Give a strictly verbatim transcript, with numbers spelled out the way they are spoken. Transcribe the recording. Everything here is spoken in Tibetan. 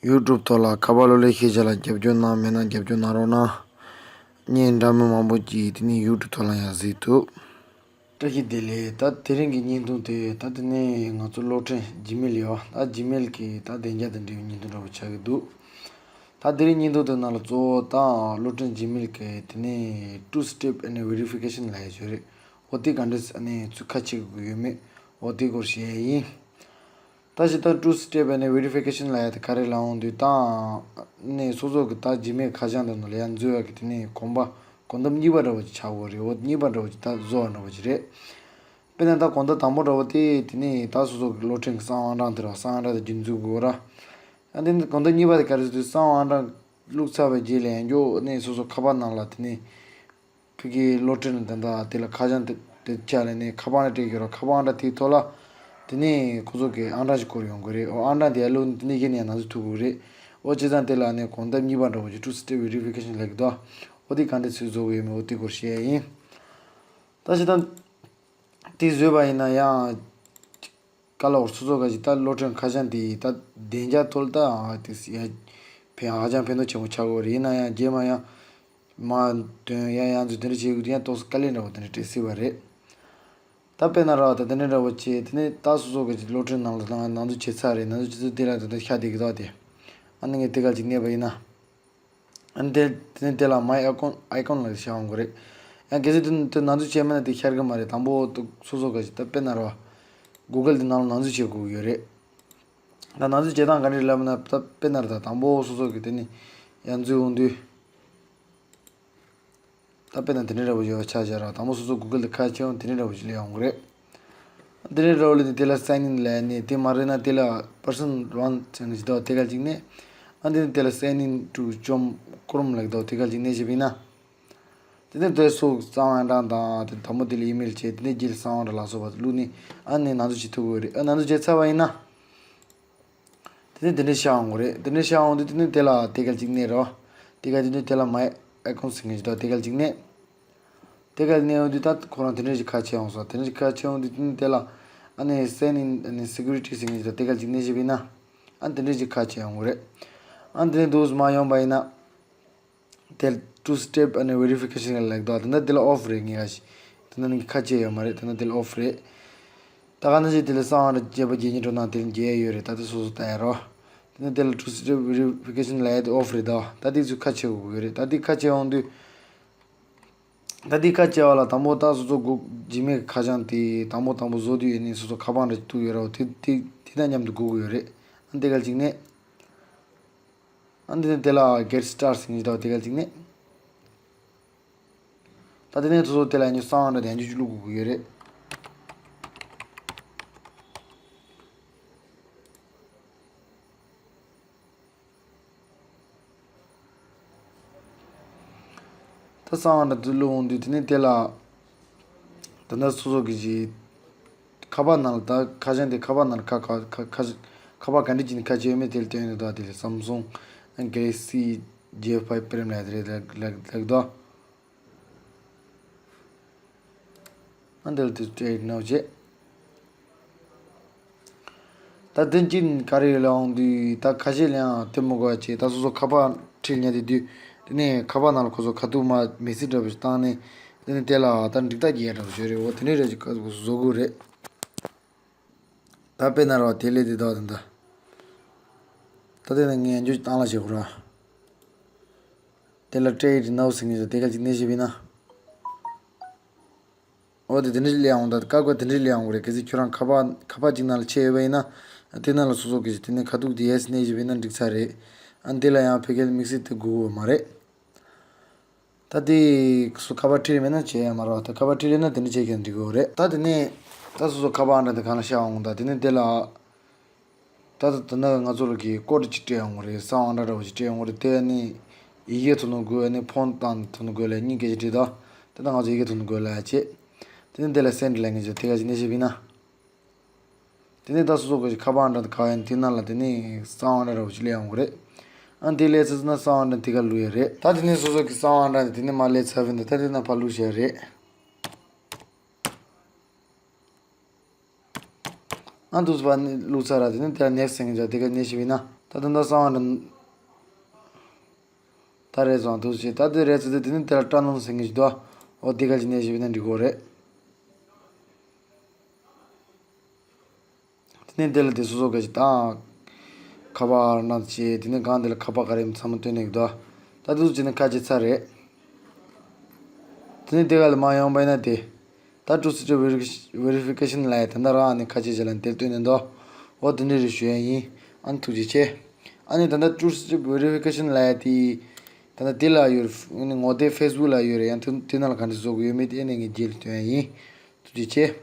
ཡུ་ཊུབ་ཐོག་ལ་ཁ་པར་གློག་ཀླད་ཤེས་བྱ་ལ་རྒྱབ་སྐྱོར་གནང་མེད་ན་རྒྱབ་སྐྱོར་གནང་རོགས་གནང་། བརྙན་འདྲ་མིན་མང་པོ་ཅིག་དེ་ནས་ཡུ་ཊུབ་ཐོག་ལ་ཡང་གཟིགས་ཐུབ། བཀྲ་ཤིས་བདེ་ལེགས། ད་དེ་རིང་གི་བརྙན་ཐུང་དེ་ད་དེ་ནས་ང་ཚོ་གློག་འཕྲིན་ཇི་མེལ་ཡོད། ད་ཇི་མེལ་གི་ད་བདེ་འཇགས་དང་འབྲེལ་བའི་བརྙན་ཐུང་འདྲ་པོ་ཆགས་ཀྱི་འདུག། ད་དེ་རིང་བརྙན་ཐུང་དེ་ནང་ལ་གཙོ་བོ་ད་གློག་འཕྲིན་ཇི་མེལ་གི་དེ་ནས་two step and verification ལབ་ཡ་ཅིག་ཡོད་རེད། འོ་དེ་ག་འདྲས་ཨ་ནི་ཚུར་ཁ་ཕྱེ་དགོས་ཀྱི་ཡོད་མེད། འོ་དེ་སྐོར་བཤད་ཡ་ཡིན། ད་ཅི་ད་two step and verification ལབ་ཡ་དེ་ག་རེ་ལབ་འོང་དུས་ད་ནས་སོ་སོ་གི་ད་ཇི་མེལ་ཁ་བྱང་དེ་ནང་ལ་ཡར་འཛུལ་བ་གི་དེ་ནས་གོམ་པ་གོམ་སྟབས་གཉིས་པ་འདྲ་བོ་ཅིག་ཆགས་ཡོད་རེད། འོ་གཉིས་པ་འདྲ་བོ་ཅིག་ད་བཟོ་བ་འདྲ་བོ་ཅིག་རེད། དཔེར་ན་ད་གོམ་སྟབས་དང་པོ་འདྲ་བོ་དེ་དེ་ནས་ད་སོ་སོ་གི་གློག་འཕྲིན་གྱི་གསང་བ་ཨང་གྲངས་དེ་ར་གསང་བ་ཨང་གྲངས་དེ་རྒྱུན་འཛུགས་དགོས་ར། ཨ་དེ་ནས་གོམ་སྟབས་གཉིས་པ་དེ་ག་རེ་ཟེར་དུས་གསང་བ་ཨང་གྲངས་བླུགས་ཚར་བའི་རྗེས་ལ་ཡང་བསྐྱར་ནས་སོ་སོ་ཁ་པར་ནང་ལ་དེ་ནས། ཁོ་གི་གློག་འཕྲིན་ལ་དེ་འདྲ་དེ་ལ་ཁ་བྱང་དེ་དེ་བཅག་ལས་ནས་ཁ་པར་ནང་སྤྲད་ཡོད་ར། ཁ་པར་ཨང་གྲངས་དེའི་ཐོག་ལ་དེ་ནས་ཁོ་ཚོ་གི་ཨང་གྲངས་ཤིག་བསྐུར་ཡོང་གི་རེད། འོ་ཨང་གྲངས་དེ་ཡར་བླུགས་དེ་ནས་གཞི་ནས་ཡར་ནང་འཛུལ་ཐུབ་ཀྱི་རེད། འོ་བྱས་ཙང་དེ་ལ་ནས་གོམ་སྟབས་གཉིས་པ་འདྲ་བོ་ཅིག་two step verification ལབ་ཀྱི་འདུག། འོ་དེ་ག་འདྲ་ཚུར་བཟོ་གི་ཡོད་མེད་འོ་དེ་སྐོར་བཤད་ཡ་ཡིན། ད་ཅི་ད་དེ་བཟོས་པ་ཡིན་ན་ཡང་། ག་ལ་འོར་སོ་སོ་ག་ཅིག་ད་གློག་འཕྲིན་ཁ་བྱང་དེ་ད་བདེ་འཇགས་ཐོག་ལ་ད་ཨ་དེ་ཡ་ཕན་ཧ་ཅང་ཕན་ཐོགས་ཆེན་པོ་ཆགས་ཀྱི་ཡོད་རེད། ཡིན་ན་ཡང་རྗེས་མ་ཡང་མ་དོན་ཡང་ཡང་ཚུལ་དེ་འདྲ་བྱེད་དགོས་དུས་ཡང་ཏོག་ཙམ་དཀའ་ལས་འདྲ་བོ་དེ་འདྲ་འཕྲད་སྲིད་པ་རེད། ད་དཔེར་ན་ར་ད་དེ་འདྲ་འདྲ་བོ་བྱས་དེ་ནས་ད་སོ་སོ་ག་ཅིག་གློག་འཕྲིན་ནང་ལ་ད་ནང་འཛུལ་བྱས་ཚར་རེད། ནང་འཛུལ་བྱས་ཚར་དེ་ལ་ད་ད་ཤ་དེ་གི་ད་དེ་ཨ་ནི་ངས་དེ་ག་ཅིག་གནས་པ་ཡིན་ན། ཨ་ནི་དེ་དེ་ནས་དེ་ལ་My Account icon ལ་ཤར་འོང་གི་རེད། ཡང་གལ་སྲིད་དེ་དེ་ནང་འཛུལ་བྱས་མེད་ན་དེ་ཤར་གི་མ་རེད། དང་པོ་དུ་སོ་སོ་ག་ཅིག་ད་དཔེར་ན་ར་Google དེ་ནང་ལ་ནང་འཛུལ་བྱེད་དགོས་ཀྱི་ཡོད་རེད། ད་ནང་འཛུལ་བྱེད་སྟངས་ག་འདྲ་ལབ་ན་ད་དཔེར་ན་ར་ད་དང་པོ་སོ་སོ་གི་དེ་ནས་ཡར་འཛུལ་འོང་དུས། ད་དཔེར་ན་དེ་འདྲ་འདྲ་པོ་ཡོད་ཆ་བཞག་ར། དང་པོ་སོ་སོ་Google དེ་ཁ་ཕྱེ་འོང་དེ་འདྲ་འདྲ་པོ་ཞིག་སླེབས་ཡོང་གི་རེད། དེ་འདྲ་འདྲ་པོ་སླེབས་ནས་དེ་ལ་sign in ལབ་ནས་དེ་མ་རེད་ན་དེ་ལ་personal one ཟེར་ནས་ཞིག་འདུག། དེ་ག་གཅིག་ནས། ཨ་དེ་ནས་དེ་ལ་sign in to Chrome Chrome ལབ་འདུག། དེ་ག་གཅིག་ནས་ཞིག་ཡིན་ན། དེ་ནས་དེ་སོ་གསང་བ་ཨང་གྲངས་དང་དེ་དང་པོ་དེ་ལ་email བྱས། དེ་ནས་རྗེས་ལ་གསང་བ་ཨང་གྲངས་ལ་སོགས་པ་བླུགས་ནས་ཨ་ནི་ནང་འཛུལ་བྱེད་ཐུབ་ཀྱི་རེད། ཨ་ནང་འཛུལ་བྱས་ཚར་བ་ཡིན་ན། དེ་ནས་དེ་འདྲའི་ཤར་འོང་གི་རེད། དེ་འདྲའི་ཤར་འོང་དུས་དེ་ནས་དེ་ལ་དེ་ག་ཅིག་གནོན་རོགས། དེ་ག་དེ་ནས་དེ་ལ་My Account ཟེར་མཁན་ཞིག་འདུག། དེ་ག་ཅིག་གནོན། དེ་ག་གནོན་འོང་དུས་ད་ཁོ་རང་དེ་འདྲའི་ཞིག་ཁ་ཕྱེ་འོང་སོང་། དེ་འདྲའི་ཞིག་ཁ་ཕྱེ་འོང་དུས་དེ་ནས་དེ་ལ་ཨ་ནི་Sign in ཨ་ནི་Security ཟེར་མཁན་ཞིག་འདུག། དེ་ག་ཅིག་གནོན་ཞིག་ཡིན་ན། ཨ་ནི་དེ་འདྲའི་ཞིག་ཁ་ཕྱེ་འོང་གི་རེད། ཨ་ནི་དེ་ནས་འདུག་མ་ཡོང་པ་ཡིན་ན། དེ་two step ཨ་ནི་verification ལབ་འདུག། དེ་འདྲ་དེ་ལ་off རེད། ངས་ཁ་ཤས་དེ་འདྲ་ནི་ཁ་ཕྱེ་ཡོད་མ་རེད། དེ་འདྲ་དེ་ལ་off རེད། ད་ག་ནང་བཞིན་དེ་ལ་གསང་བ་རྒྱས་པ་རྒྱས་ཉེ་འགྲོ་ན་དེ་ལ་རྒྱས་ཡོད་རེད། ད་དེ་སོ་སོ་ལྟ་ཡ་རོགས། དེ་འདྲ་དེ་ལ་two step verification ལབ་ཡ་དེ་off རེད་ད། ད་དེ་ཚོས་ཁ་ཕྱེ་དགོས་ཀྱི་རེད། ད་དེ་ཁ་ཕྱེ་འོང་དུས། ད་དེ་ཁ་ཕྱེ་བ་ལ་དང་པོ་ད་སོ་སོ་སྒུག་Gmail ཁ་བྱང་དེ་དང་པོ་དང་པོ་བཟོ་དུས་ཡོད་ནི་སོ་སོ་ཁ་པར་འདྲ་ཞིག་གཏུག་ཡོད་ར། དེ་དེ་དེ་དང་མཉམ་དུ་སྒུག་དགོས་ཡོད་རེད། ཨ་དེ་ག་ཅིག་ནས། ཨ་འདི་ནས་དེ་ལ་Get Start ཟེར་མཁན་ཞིག་འདུག། དེ་ག་ཅིག་ནས། ད་དེ་ནས་སོ་སོ་དེ་ལ་ཡང་གསང་བ་འདྲ་དེ་ཡང་བསྐྱར་བླུག་དགོས་ཀྱི་ཡོད་རེད། ད་གསང་བ་འདྲ་དེ་བླུག་འོང་དུས་དེ་ནས་དེ་ལ། ད་ལྟ་སོ་སོ་གི་ཅིག་ཁ་པར་ནང་ལ་ད་ཁ་བྱང་དེ་ཁ་པར་ནང་ལ་ཁ་ཁ་ཁ་ཁ་ཁ་པར་ག་འདྲ་ཅིག་ནས་ཁ་ཕྱེ་ཡོད་མེད་དེ་ལ་བསྟན་ཡོད་ད། དེ་ལ་Samsung Galaxy J five Prime ལབ་དེ་རེད་ལབ་ལབ་ལབ་ད། ཨ་འདི་ལ་དེ་སྤྲད་ནོ་བྱེད། ད་དེ་ཅིག་ག་རེ་ཡོད་ལབ་འོང་དུས་ད་ཁ་ཤས་ལ་ཡང་དེ་མི་དགོས་པ་བྱེད། ད་སོ་སོ་ཁ་པར་ཁྲིད་ཉན་དེ་དུས་དེ་ནས་ཁ་པར་ནང་ལ་ཁོ་ཚོ་ཁ་ཐུག་མ་message འདྲ་པོ་ཞིག་བཏང་ནས་དེ་ནས་དེ་ལ་ད་འགྲིག་ཐག་རྒྱག་འདྲ་པོ་ཞིག་རེད། འོ་དེ་འདྲའི་རེ་ཞིག་བཟོ་དགོས་རེད། ད་དཔེར་ན་རོ་དེ་ལས་དེ་དག་དེ་འདྲ། ད་དེ་ནས་ངས་འཇུ་བཏང་ལ་བྱེད་དགོས་ར། དེ་ལ་སྤྲད་ཡི་ནའོ་ཟེར་མཁན་ཞིག་དེ་ག་ཅིག་གནོན་ཞིག་ཡིན་ན། འོ་དེ་དེ་འདྲ་ཞིག་སླེབས་ཡོང་། ད་ཀ་ཀ་དེ་འདྲ་ཞིག་སླེབས་ཡོང་གི་རེད། གལ་སྲིད་ཁྱོད་རང་ཁ་པར་ཁ་པར་གཅིག་ནང་ལ་ཕྱེ་ཡོད་པ་ཡིན་ན། དེ་ནང་ལ་སོ་སོ་གི་ཞིག་དེ་ནས་ཁ་ཐུག་དེ་ཡེ་སི་གནོན་ཞིག་ཡིན་ན་འགྲིག་ཚར་རེད། ཨ་འདི་ལ་ཡང་ཕ་གིར་དམིགས་བསལ་དེ་དགོས་ཀྱི་ཡོད་མ་རེད། ད་དེ་སོ་ཁ་པར་ཁྲིད་མེད་ན་བྱས་ཡ་མ་རེད་བ། ད་ཁ་པར་ཁྲིད་ཡོད་ན་དེ་འདྲ་བྱས་ཀྱང་འགྲིག་གི་རེད། ད་དེ་ནས་ད་སོ་སོ་ཁ་པར་འདྲ་དེ་གང་ལ་ཤར་འོང་། ད་དེ་ནས་དེ་ལ་ད་ད་ད་ནང་ང་ཚོ་ལ་གི་ཀོ་ཌི་ཅིག་སྤྲད་ཡོང་གི་རེད། གསང་བ་འདྲ་འདྲ་པོ་ཅིག་སྤྲད་ཡོང་གི་རེད། དེ་ནས་ཡི་གེ་ཐོག་ནས་དགོས་ནས་ཕོན་བཏང་ཐོག་ནས་དགོས་ལ་གཉིས་སྐད་ཆ་དྲིས། ད་དེ་ད་ང་ཚོ་ཡི་གེ་ཐོག་ནས་དགོས་ལ་བྱེད། དེ་ནས་དེ་ལ་སེན་ཌི་ལབ་མཁན་ཅིག་དེ་ག་ཅིག་གནོན་ཞིག་ཡིན་ན། དེ་ནས་ད་སོ་སོ་གི་ཁ་པར་འདྲ་དེ་ག་ཡིན་དེ་ནང་ལ་དེ་ནས་གསང་བ་འདྲ་འདྲ་པོ་ཅིག་སླེབས་ཡོང་གི་རེད། ཨ་དེ་སླེབས་ཚར་ན་གསང་བ་འདྲ་དེ་ག་བླུག་ཡ་རེད། ད་དེ་ནས་སོ་སོ་གི་གསང་བ་འདྲ་དེ་ནས་མར་སླེབས་ཚར་བ་ཡིན་ད། ད་དེ་ན་ཕར་བླུག་བྱ་རེད། ཨ་འདུག་སེ་ཕར་བླུག་ཚར་ར། དེ་ནས་དེ་ལ་ནེག་སི་ཊི་ཟེར་མཁན་ཅིག་དེ་ག་གནོན་ཞིག་ཡིན་ན། ད་ ད་ད་ད་སང་བ་ད་རེད་སོང་། ཐུགས་རྗེ་ཆེ། ད་དེ་རེད་ཚོད་དེ་ནི་དེ་ལ་སྐྲ་ནང་སེང་གི་ཞིག་འདུག་འོ་དེ་ག་ཅིག་ནས་ཞིག་བྱས་ན་འགྲིག་གོ་རེད། དེ་ནས་དེ་ལ་དེ་སོ་སོ་ག་ཅིག་དང་། ཁ་པར་ནང་བྱས། དེ་ནས་གང་དེ་ལ་ཁ་པར་ག་རེ་ཚང་མ་སྟོན་ནས་འདུག་ད་དུ་བྱས་ན་ཁ་ཕྱེ་ཚར་རེད། དེ་ནས་དེ་ག་ལ་མ་ཡོང་པ་ཡིན་ན་དེ། ད་two step verification ལ་ཡ་ད་ད་རང་ནས་ཁ་ཕྱེ་བྱས་ལ་དེ་སྟོན་ནས་འདུག་འོ་དེ་འདྲ་རེ་ཞུ་ཡ་ཡིན། ཨ་ནི་ཐུགས་རྗེ་ཆེ། ཨ་ནི་ད་ད་two step verification ལ་ཡ་དེ། ད་ད་དེ་ལ་ཡོད། ཨ་ནི་ངོ་དེབ་Facebook ལ་ཡོད་རེད། ཡང་དེ་དེ་ནང་ལ་ག་འདྲ་བཟོ་དགོས་ཡོད་མེད་དེ་ཨ་ནི་ངས་རྗེས་ལ་སྟོན་ཡ་ཡིན། ཐུགས་རྗེ་ཆེ།